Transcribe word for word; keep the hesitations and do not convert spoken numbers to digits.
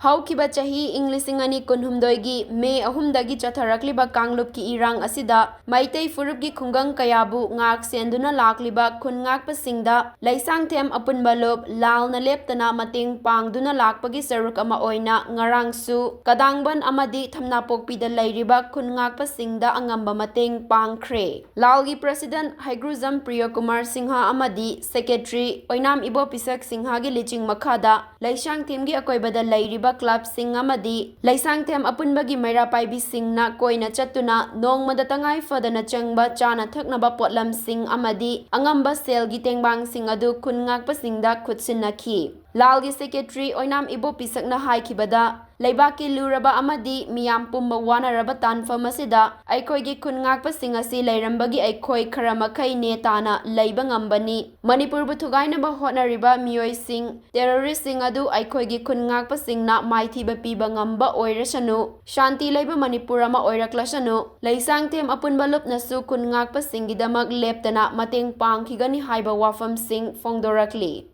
ꯍꯧꯈꯤꯕ ꯆꯍꯤ ꯏꯪ ꯂꯤꯁꯤꯡ ꯑꯅꯤ ꯀꯨꯟꯍꯨꯝꯗꯣꯏꯒꯤ ꯃꯦ ꯑꯍꯨꯝꯗꯒꯤ ꯆꯠꯊꯔꯛꯂꯤꯕ ꯀꯥꯡꯂꯨꯞꯀꯤ ꯏꯔꯥꯡ ꯑꯁꯤꯗ ꯃꯩꯇꯩ ꯐꯨꯔꯨꯞꯀꯤ ꯈꯨꯡꯒꯪ ꯀꯌꯥꯕꯨ ꯉꯥꯛ ꯁꯦꯟꯗꯨꯅ ꯂꯥꯛꯂꯤꯕ ꯈꯨꯟ ꯉꯥꯛꯄꯁꯤꯡꯗ ꯂꯩꯁꯥꯡꯊꯦꯝ ꯑꯄꯨꯟꯕ ꯂꯨꯞ ꯂꯥꯜꯅ ꯂꯦꯞꯇꯅ ꯃꯇꯦꯡ ꯄꯥꯡꯗꯨꯅ ꯂꯥꯛꯄꯒꯤ ꯁꯔꯨꯛ ꯑꯃ ꯑꯣꯏꯅ ꯉꯔꯥꯡꯁꯨ ꯀꯗꯥꯡꯕꯟ ꯑꯃꯗꯤ ꯊꯝꯅꯥꯄꯣꯛꯄꯤꯗ ꯂꯩꯔꯤꯕ ꯈꯨꯟ ꯉꯥꯛꯄꯁꯤꯡꯗ ꯑꯉꯝꯕ ꯃꯇꯦꯡ ꯄꯥꯡꯈ꯭ꯔꯦ꯫ ꯂꯥꯜꯒꯤ president ꯍꯩꯒ꯭ꯔꯨꯖꯝ ꯄ꯭ꯔꯤꯌꯣꯀꯨꯃꯥꯔ ꯁꯤꯡꯍ ꯑꯃꯗꯤ secretary ꯑꯣꯏꯅꯥꯝ ꯏꯕꯣꯄꯤꯁꯛ ꯁꯤꯡꯍꯒꯤ ꯂꯤꯆꯤꯡ ꯃꯈꯥꯗ ꯂꯩꯁꯥꯡꯊꯦꯝꯒꯤ ꯑꯀꯣꯏꯕꯗ ꯂꯩꯔꯤꯕ clubꯁꯤꯡ ꯑꯃꯗꯤ ꯂꯩꯁꯥꯡꯊꯦꯝ ꯑꯄꯨꯟꯕꯒꯤ ꯃꯩꯔꯥ ꯄꯥꯏꯕꯤꯁꯤꯡꯅ ꯀꯣꯏꯅ ꯆꯠꯇꯨꯅ ꯅꯣꯡꯃꯗ ꯇꯉꯥꯏ ꯐꯗꯅ ꯆꯪꯕ ꯆꯥꯅ ꯊꯛꯅꯕ ꯄꯣꯠꯂꯝꯁꯤꯡ ꯑꯃꯗꯤ ꯑꯉꯝꯕ ꯁꯦꯜꯒꯤ ꯇꯦꯡꯕꯥꯡꯁꯤꯡ ꯑꯗꯨ ꯈꯨꯟ ꯉꯥꯛꯄꯁꯤꯡꯗ ꯈꯨꯠꯁꯤꯟꯅꯈꯤ꯫ ꯂꯥꯜꯒꯤ secretary ꯑꯣꯏꯅꯥꯝ ꯏꯕꯣꯄꯤꯁꯛꯅ ꯍꯥꯏꯈꯤꯕꯗ, ꯂꯩꯕꯥꯛꯀꯤ ꯂꯨꯔꯕ ꯑꯃꯗꯤ ꯃꯤꯌꯥꯝ ꯄꯨꯝꯕ ꯋꯥꯅꯔꯕ ꯇꯥꯟꯐꯝ ꯑꯁꯤꯗ ꯑꯩꯈꯣꯏꯒꯤ ꯈꯨꯟ ꯉꯥꯛꯄꯁꯤꯡ ꯑꯁꯤ ꯂꯩꯔꯝꯕꯒꯤ ꯑꯩꯈꯣꯏ ꯈꯔ ꯃꯈꯩ ꯅꯦ ꯇꯥꯅ ꯂꯩꯕ ꯉꯝꯕꯅꯤ꯫ ꯃꯅꯤꯄꯨꯔꯕꯨ ꯊꯨꯒꯥꯏꯅꯕ ꯍꯣꯠꯅꯔꯤꯕ ꯃꯤꯑꯣꯏꯁꯤꯡ, terroristꯁꯤꯡ ꯑꯗꯨ ꯑꯩꯈꯣꯏꯒꯤ ꯈꯨꯟ ꯉꯥꯛꯄꯁꯤꯡꯅ ꯃꯥꯏꯊꯤꯕ ꯄꯤꯕ ꯉꯝꯕ ꯑꯣꯏꯔꯁꯅꯨ, ꯁꯥꯟꯇꯤ ꯂꯩꯕ ꯃꯅꯤꯄꯨꯔ ꯑꯃ ꯑꯣꯏꯔꯛꯂꯁꯅꯨ, ꯂꯩꯁꯥꯡꯊꯦꯝ ꯑꯄꯨꯟꯕ ꯂꯨꯞꯅꯁꯨ ꯈꯨꯟ ꯉꯥꯛꯄꯁꯤꯡꯒꯤꯗꯃꯛ ꯂꯦꯞꯇꯅ ꯃꯇꯦꯡ ꯄꯥꯡꯈꯤꯒꯅꯤ ꯍꯥꯏꯕ ꯋꯥꯐꯝꯁꯤꯡ ꯐꯣꯡꯗꯣꯔꯛꯂꯤ꯫